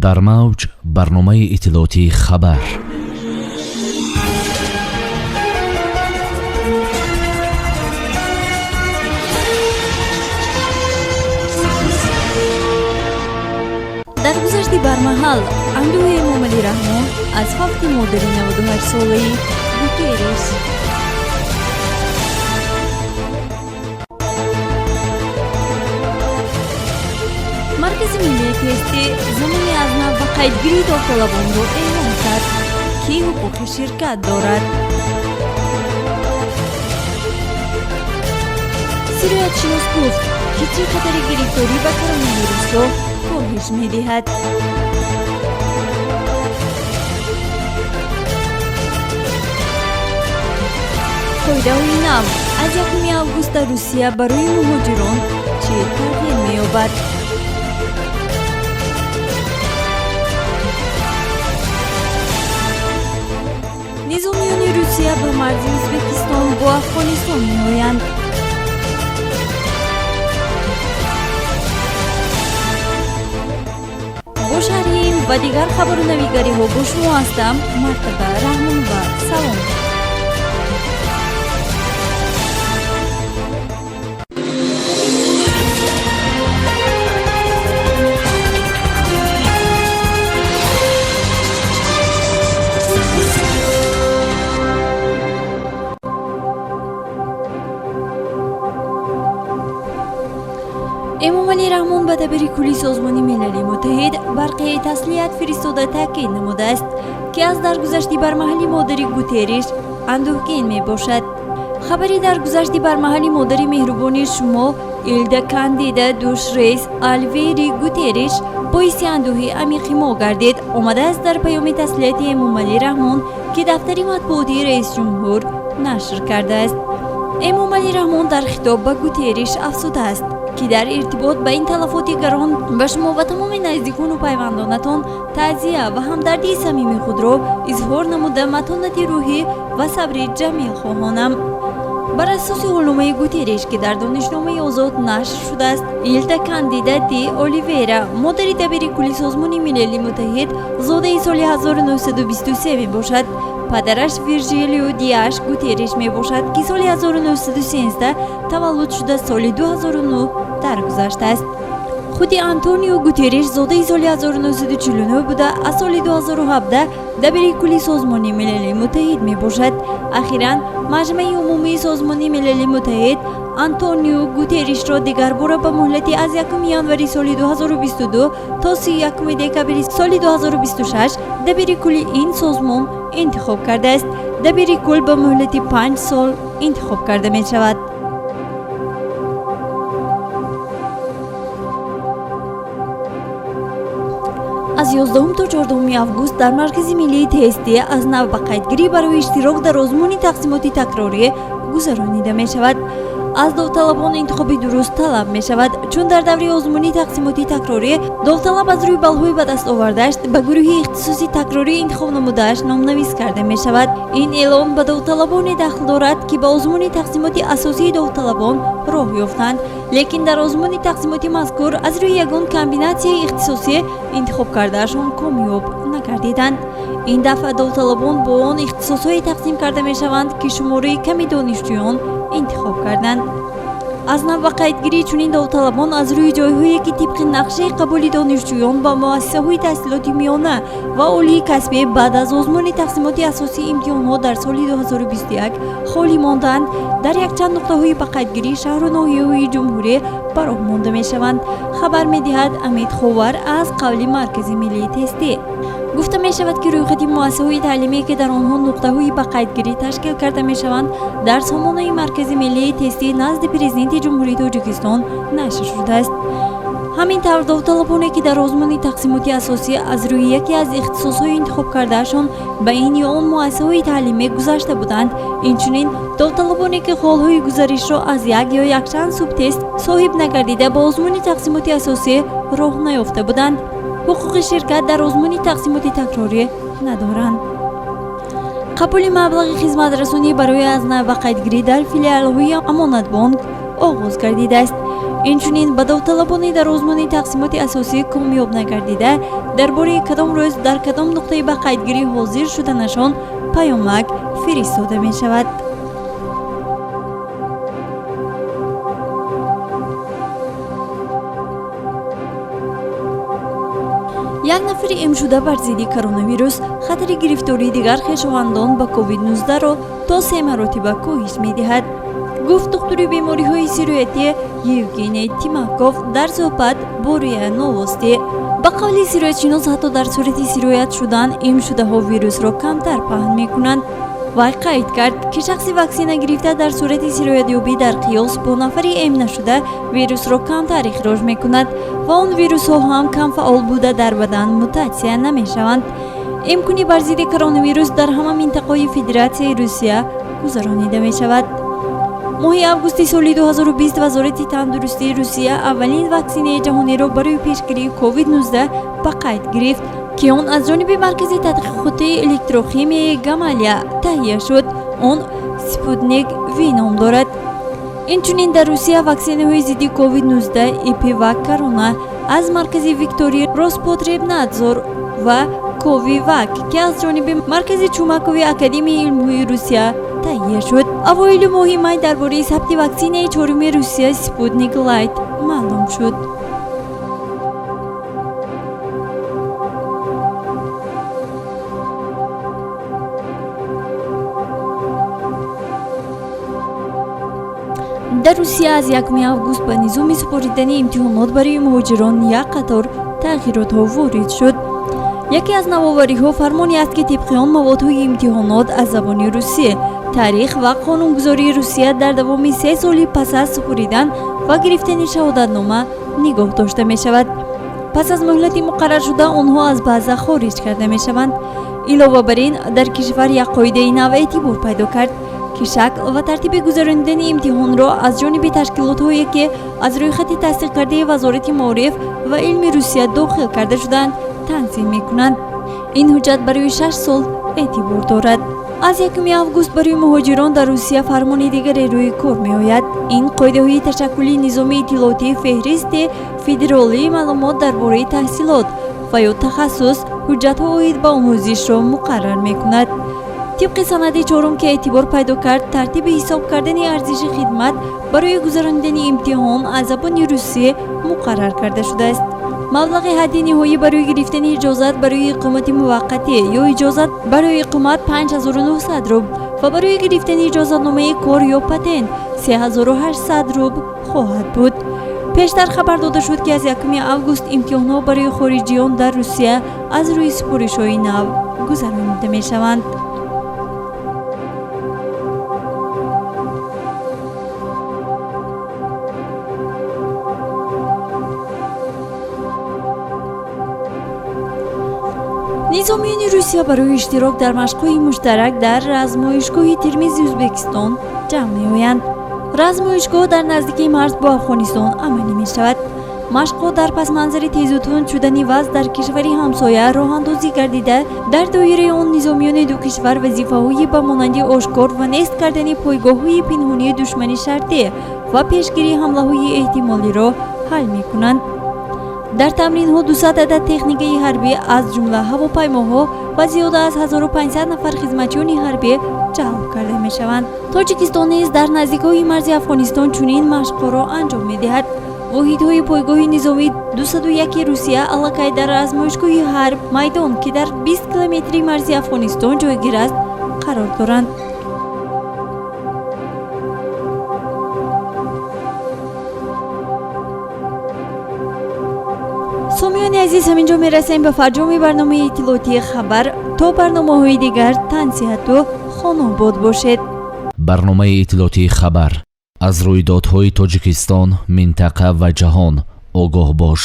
Дар мавҷ барномаи иттилоотии «Хабар». Даргузашти бармаҳал андӯҳи Эмомалӣ Раҳмон аз фавти модари 98-солаи Гутерриш. Маркази миллии тестӣ замони аз нав ба қайдгирии довталабонро эълон кард, ки ҳуқуқи ширкат дорад. Сироятшинос гуфт, ки чӣ хатари гирифторӣ ба коронавирусро коҳиш медиҳад. Қоидаҳои нав аз 1 август дар Русия барои муҳоҷирон чӣ тағйир меёбад? Низомиёни Русия ба марзи Ӯзбекистон бо Афғонистон меоянд. Бо шарҳи ин ва дигар хабару навигариҳо бо шумо ҳастам, Мартаба Раҳмонова. Салом. Эмомалӣ Раҳмон ба дабири кулли Созмони Милали Муттаҳид барқияи таслият фиристода таъкид намудааст, ки аз даргузашти бармаҳали модари Гутерриш андӯҳгин мебошад. Хабари даргузашти бармаҳали модари меҳрубони шумо Илда Кандида Душ Рейс Алвери Гутерриш боиси андӯҳи амиқи мо гардид, омадааст дар паёми таслияти Эмомалӣ Раҳмон, ки дафтари матбуотии раисҷумҳур нашр кардааст. Эмомалӣ Раҳмон дар хитоб ба Гутерриш афзудааст, ки дар иртибот ба ин талафоти гарон ба шумо ва тамоми наздикону пайвандонатон таъзия ва ҳамдардии самими худро изҳор намуда, матонати рӯҳӣ ва сабри ҷамил хоҳонам. Бар асоси ҳолномаи Гутерриш, ки дар Донишномаи озод нашр шудааст, Илда Кандида ди Оливера, модари дабири кулли Созмони Милали Муттаҳид, зодаи соли 1923 мебошад. Падараш Виржилио Диаш Гутерриш мебошад, ки соли 1913 таваллуд шуда, соли 2009 даргузаштааст. Худи Антонио Гутерриш зодаи соли 1949 буда, аз соли 2017 дабири кулли Созмони Милали Муттаҳид мебошад. Ахиран Маҷмаи умумии Созмони Милали Муттаҳид Антонио Гутерришро дигарбора ба муҳлати аз 1 январи соли 2022 то 31 декабри соли 2026 дабири кулли ин созмон интихоб кардааст. Дабири кул ба муҳлати 5 сол интихоб карда мешавад. Аз 11 то 14 август дар Маркази миллии тестӣ аз нав ба қайдгирӣ барои иштирок дар озмуни тақсимоти такрорӣ гузаронида мешавад. Аз довталабон интихоби дуруст талаб мешавад, чун дар даври озмуни тақсимоти такрорӣ довталаб аз рӯи баллҳои ба даст овардааш ба гурӯҳи ихтисоси такрорӣ интихоб намудааш номнавис карда мешавад. Ин эълон ба довталабоне дахл дорад, ки ба озмуни тақсимоти асосии довталабон роҳ ёфтанд, лекин дар озмуни тақсимоти мазкур аз рӯи ягон комбинатсияи ихтисосӣ интихоб кардаашон комёб нагардиданд. Ин дафъа довталабон бо он ихтисосҳое тақсим карда мешаванд, ки шумораи ками донишҷӯён интихоб карданд. Аз нав ба қайдгирии чунин довталабон аз рӯи ҷойҳое, ки тибқи нақшаи қабули донишҷӯён ба муассисаҳои таҳсилоти миёна ва олии касбӣ баъд аз озмуни тақсимоти асосии имтиҳонҳо дар соли 2021 холӣ монданд, дар якчанд нуқтаҳои ба қайдгирии шаҳру ноҳияҳои ҷумҳурӣ ба роҳ монда мешаванд, хабар медиҳад Амид Ховар аз қавли Маркази миллии тестӣ. Гуфта мешавад, ки рӯйхати муассисаҳои таълимие, ки дар онҳо нуқтаҳои ба қайдгирӣ ташкил карда мешаванд, дар сомонаи Маркази миллии тестӣ назди Президенти Ҷумҳурии Тоҷикистон нашр шудааст. Ҳамин тавр, довталабоне, ки дар озмуни тақсимоти асосӣ аз рӯи яке аз ихтисосҳои интихоб кардаашон ба ин ё он муассисаҳои таълимӣ гузашта буданд, инчунин довталабоне, ки холҳои гузаришро аз як ё якчанд субтест соҳиб нагардида, ба озмуни тақсимоти асосӣ роҳ наёфта буданд, ҳуқуқи ширкат дар озмуни тақсимоти такрорӣ надоранд. Қабули маблағи хизматрасонӣ барои аз нав ба қайдгирӣ дар филиалҳои Амонатбонк оғоз гардидааст. Инчунин ба довталабони дар озмуни тақсимоти асосӣ комёб нагардида, дар бораи кадом рӯз дар кадом нуқтаи ба қайдгирӣ ҳозир шуданашон паёмак фиристода мешавад. Як нафари эмшуда бар зидди коронавирус хатари гирифтории дигар хешовандон ба COVID-19-ро то 3 маротиба коҳиш медиҳад, гуфт духтури бемориҳои сироятӣ Евгений Тимаков дар суҳбат бо РИА Новости. Ба қавли сироятшинос, ҳатто дар сурати сироят шудан эмшудаҳо вирусро камтар паҳн мекунанд. Вай қайд кард, ки шахси ваксина гирифта дар сурати сироятёбӣ дар қиёс бо нафари эм нашуда вирусро камтар ихроҷ мекунад ва он вирусҳо ҳам камфаъол буда дар бадан мутатсия намешаванд. Эмкунӣ бар зидди коронавирус дар ҳама минтақаҳои Федератсияи Русия гузаронида мешавад. Моҳи августи соли 2020 Вазорати тандурустии Русия аввалин ваксинаи ҷаҳониро барои пешгирии COVID-19 ба қайд гирифт, ки он аз ҷониби Маркази тадқиқотии электрохимияи Гамалия таҳия шуд. Он Спутник V ном дорад. Инчунин дар Русия ваксинаҳои зидди COVID-19 Эпивак Корона аз Маркази Виктории Роспотребнадзор ва Ковивак, ки аз ҷониби Маркази Чумакови Академияи илмҳои Русия таҳия шуд. Авоили моҳи май дар бораи сабти ваксинаи чоруми Русия Спутник Лайт маълум шуд. Дар Русия аз 1 август ба низоми супоридани имтиҳонот барои муҳоҷирон як қатор тағйиротҳо ворид шуд. Яке аз навовариҳо фармоне аст, ки тибқи он маводҳои имтиҳонот аз забони русӣ, таърих ва қонунгузории Русия дар давоми 3 соли пас аз супоридан ва гирифтани шаҳодатнома нигоҳ дошта мешавад. Пас аз муҳлати муқарраршуда онҳо аз база хориҷ карда мешаванд. Илова бар ин, дар кишвар як қоидаи нав эътибор пайдо кард, ки шакл ва тартиби гузаронидани имтиҳонро аз ҷониби ташкилотҳое, ки аз рӯйхати тасдиқкардаи Вазорати маориф ва илми Русия дохил карда шудаанд, танзим мекунанд. Ин ҳуҷҷат барои 6 сол эътибор дорад. Аз 1 август барои муҳоҷирон дар Русия фармони дигаре рӯи кор меояд. Ин қоидаҳои ташаккули низоми иттилоотии феҳристи федералии маълумот дар бораи таҳсилот ва ё тахассус, ҳуҷҷатҳо оид ба омӯзишро муқаррар мекунад. Тибқи санади чорум, ки эътибор пайдо кард, тартиби ҳисоб кардани арзиши хидмат барои гузаронидани имтиҳон аз забони русӣ муқаррар карда шудааст. Маблағи ҳадди ниҳоӣ барои гирифтани иҷозат барои иқомати муваққатӣ ё иҷозат барои иқомат 5900 рубл ва барои гирифтани иҷозатномаи кор ё патент 3800 рубл хоҳад буд. Пештар хабар дода шуд, ки аз 1 август имтиҳонҳо барои хориҷиён дар Русия аз рӯи супоришҳои нав гузаронида мешаванд. Низомиёни Русия барои иштирок дар машқҳои муштарак дар размоишгоҳи Термизи Ӯзбекистон ҷамъ меоянд. Размоишгоҳ дар наздикии марз бо Афғонистон амалӣ мешавад. Машқҳо дар пасманзари тезу тунд шудани вазъ дар кишвари ҳамсоя роҳандозӣ гардида, дар доираи он низомиёни ду кишвар вазифаҳои ба монанди ошкор ва нест кардани пойгоҳҳои пинҳонии душмани шартӣ ва пешгирии ҳамлаҳои эҳтимолиро ҳал мекунанд. Дар тамринҳо 200 адад техникаи ҳарбӣ, аз ҷумла ҳавопаймоҳо ва зиёда аз 1500 нафар хизматчиёни ҳарбӣ ҷалб карда мешаванд. Тоҷикистон низ дар наздикҳои марзи Афғонистон чунин машқҳоро анҷом медиҳад. Воҳидҳои пойгоҳи низомии 201 Русия аллакай дар размоишгоҳи ҳарб майдон, ки дар 20 километри марзи Афғонистон ҷойгир аст, қарор доранд. Сомиёни азиз, ҳамин ҷо мерасем ба фарҷоми барномаи иттилоотии хабар. То барномаҳои дигар тансиҳату хонобод бошед. Барномаи иттилоотии хабар: аз рӯйдодҳои Тоҷикистон, минтақа ва ҷаҳон огоҳ бош.